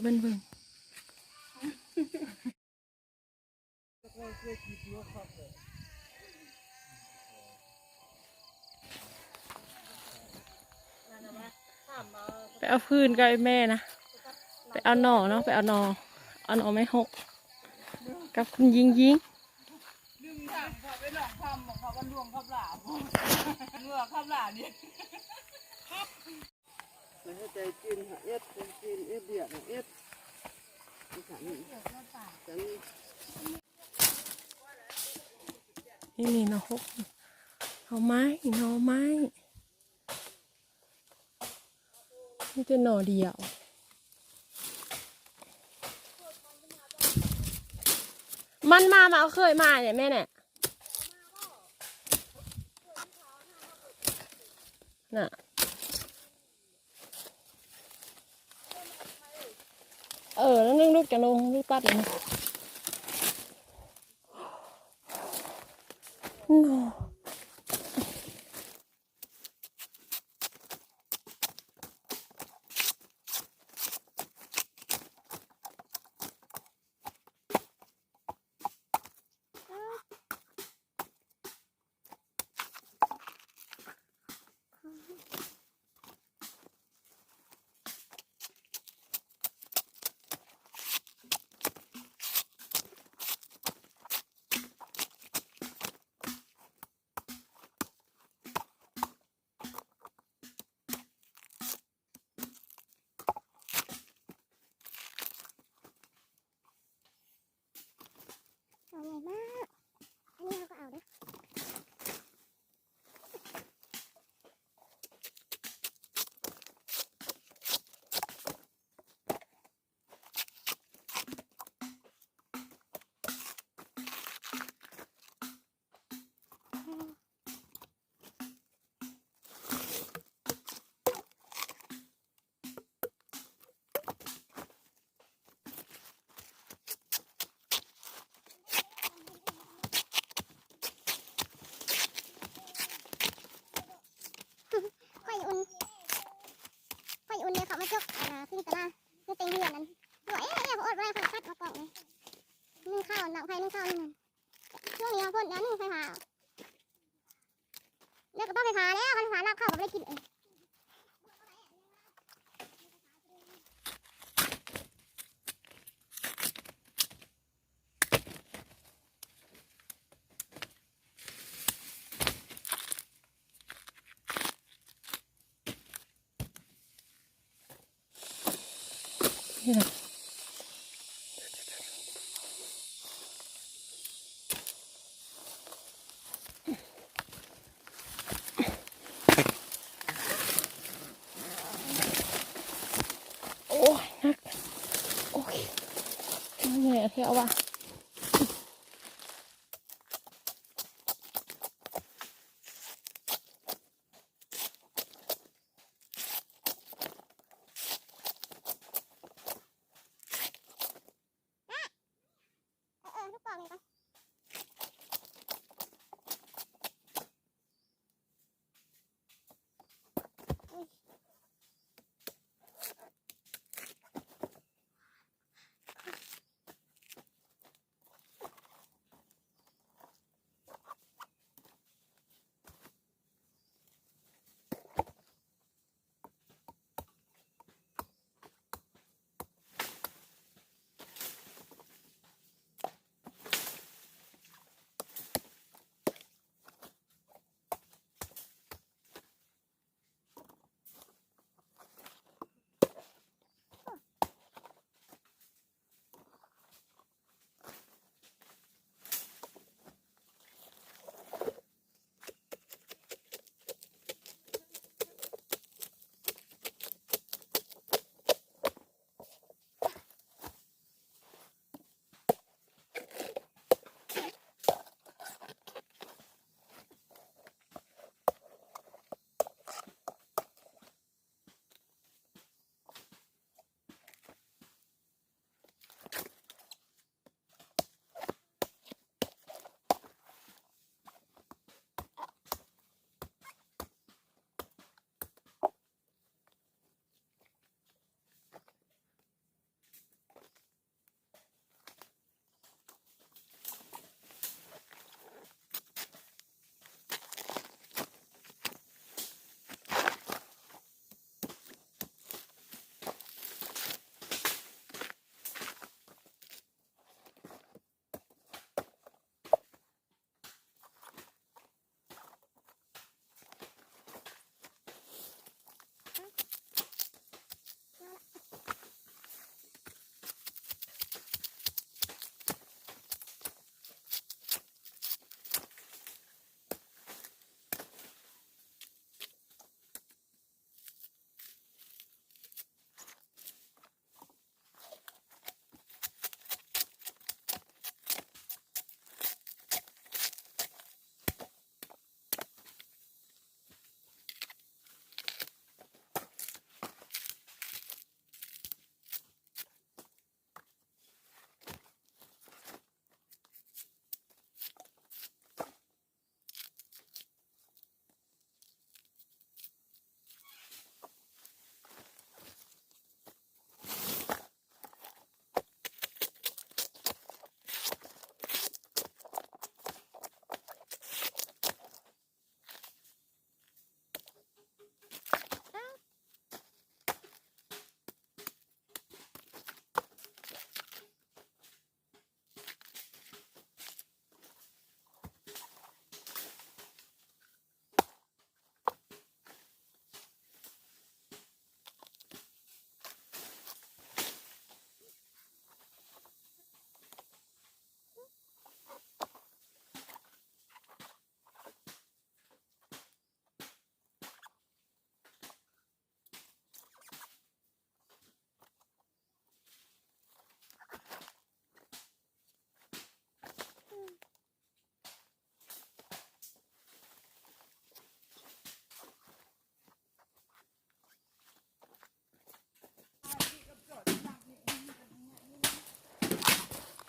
ເບິ່ງ ເບິ່ງ ໄປເອົາຟືນກັບແມ່ນະ ໄປເອົາໜໍ່ເນາະ ໄປເອົາໜໍ່ ເອົາໜໍ່ໄມ້ຫົກ ກັບຄຸນຍິງຍິງ. ລືມຖາມເຂົາໄປໜອງຄຳ ບອກເຂົາວ່າລວມຄຳຫຼາ ເມື່ອຄຳຫຼານີ້ ໃຫ້ໃຈຈີນເຮັດ ຈີນເຮັດວຽກເຮັດ ນີ້ນີ້ເນາະ ຫົກ ໜໍ່ໄມ້ ໜໍ່ໄມ້ ມີແຕ່ໜໍ່ດຽວ ມັນມາ ມາເຄີຍມານີ້ແມ່ນະ ນະ ເອີ ແລ້ວນຶງລູກຈະລົງ ລູກຕັດເອງ ນະ. ໜໍ່ໃຫຍ່ມາກ ອັນນີ້ເຮົາກໍເອົາເດີ້. ຂ້ອຍອຸ່ນ ຂ້ອຍອຸ່ນເດ້ ເຂົາມາຈົກ ອ່າ ຄືຕະລາງ ຄືເຕັງເຮືອນນັ້ນ ໂອ້ຍ ເອີຍ ບໍ່ອົດບໍ່ໄດ້ ຂ້ອຍຕັດມາປອກນີ້ ໜຶ່ງເຂົ້າ ໜັງໄຟໜຶ່ງເຂົ້ານີ້ ຊ່ວງນີ້ເຮົາພົ້ນ ໜຶ່ງໄຟຟ້າ ແລ້ວກໍຕ້ອງໄຟຟ້າແລ້ວ ຄັນໄຟຟ້າລັກເຂົ້າກໍບໍ່ໄດ້ກິນ. ໂອ້ຍ ໜັກ ໂອ້ຍ ມັນແໜ້ແທ້ວະ. ເອີ ເອີ ລູກປອງນີ້ກ່ອນ. ອຸ້ຍ.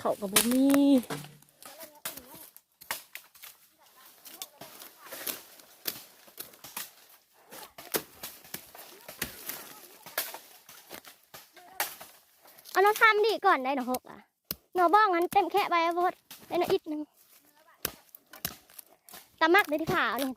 ເຂົ້າກໍບໍ່ມີ. ເອົາໜໍ່ທຳດີກ່ອນໄດ໋ ໜໍ່ຫົກອະ ໜໍ່ບ້ອງຫັ້ນເຕັມແຄະໄວ້ໂພດ ໄດ້ໜໍ່ອິດໜຶ່ງ. ຕາໝັກເດ້ທີ່ຂາວນີ້.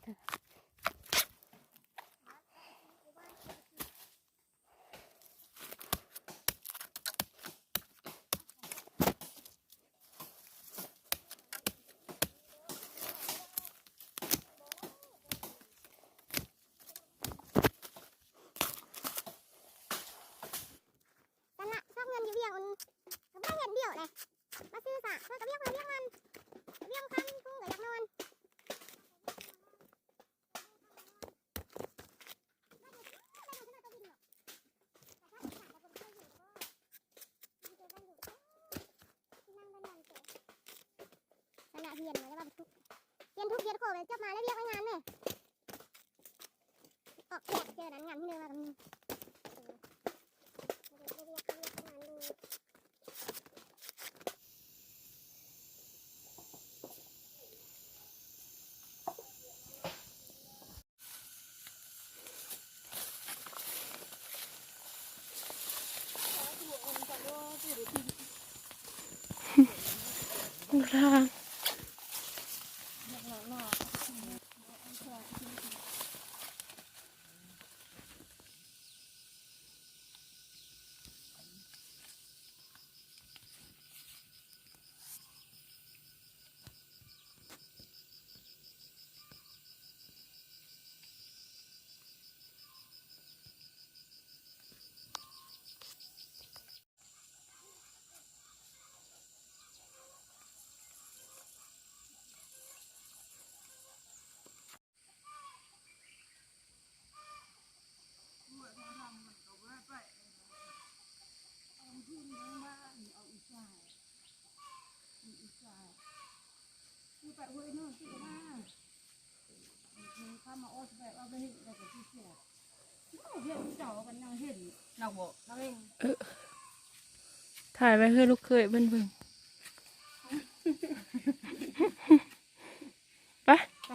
ກັນລະ ຊອກເງິນຢູ່ວຽງ ອັນ ກໍບໍ່ເຫັນດຽວແຫຼະ ມາຊື້ສາ ເພິ່ນກໍວຽກໃຜວຽກມັນ ວຽງຄຳກຸ້ງກໍຢາກນອນ. ອັນນະ ຮຽນມາແລ້ວວ່າທຸກ ຮຽນທຸກຮຽນໂຄ ແລ້ວຈົບມາແລ້ວວຽກໄດ້ງານແດ່ ອອກແຂກເທື່ອນັ້ນງານທີ່ເລີຍວ່າກໍມີ ເອີ ໄດ້ວຽກ ໄດ້ວຽກງານຢູ່. ເອີ ຖ່າຍໄວ້ໃຫ້ລູກເຂີຍເພິ່ນເບິ່ງ ໄປ ໄປ.